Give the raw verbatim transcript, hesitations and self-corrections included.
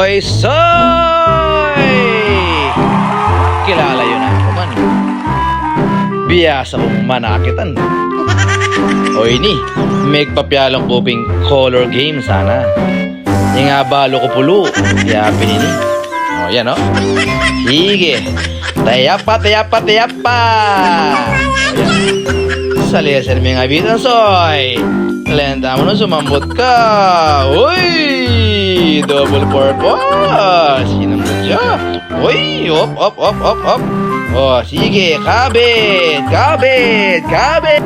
Soy! Soy! Kilala yu na ku man. Biasa kung manakitan. O ini, megpapialang ku pin color game sana. Ing abalu ku pulu, ya pin ini. O, yan, o. Sige. Tayapa, tayapa, tayapa! Salisan me ing abitan, Soy. Lenta mu na, sumambut ka. Uy! Double purpose. Sinambut ya. Uy! Op, op, op, op, op. O, sige. Kabit! Kabit! Kabit!